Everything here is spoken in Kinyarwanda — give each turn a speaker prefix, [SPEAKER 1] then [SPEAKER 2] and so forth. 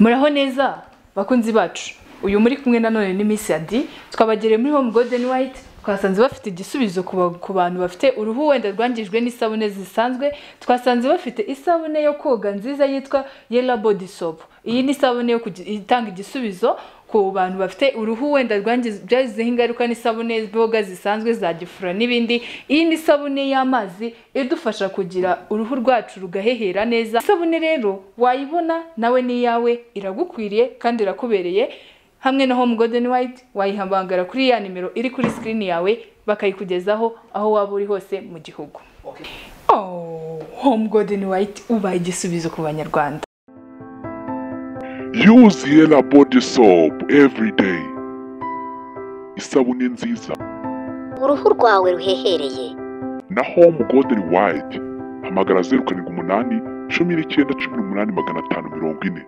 [SPEAKER 1] Muraho neza bakunzi bacu, uyu muri kumwe nanone ni Miss Adi. Twabagereye muri Home Golden White, twasanze bafite igisubizo ku bantu bafite uruhu wenda rwangijwe n'isabune zisanzwe. Twasanze bafite isabune yo koga nziza yitwa Yellow Body Soap. Iyi ni isabune yo itanga igisubizo ku bantu bafite uruhu wenda byagizeho ingaruka n'isabune boga zisanzwe za gifura n'ibindi. Iyi ni isabune y'amazi idufasha kugira uruhu rwacu rugahehera neza. Isabune rero wayibona nawe ni iyawe, iragukwiriye kandi irakubereye. Hamwe na Home Golden White wayihamagara kuri ya nimero iri kuri screen yawe, bakayikugezaho aho waba uri hose mu gihugu. Oh, Home Golden White ubaye igisubizo ku banyarwanda.
[SPEAKER 2] Use Yellow Body Soap every day. Isabune nziza.
[SPEAKER 3] Uruhu rwawe ruhehereye.
[SPEAKER 2] Na Home Golden White. Hamagara 078 19 18 540.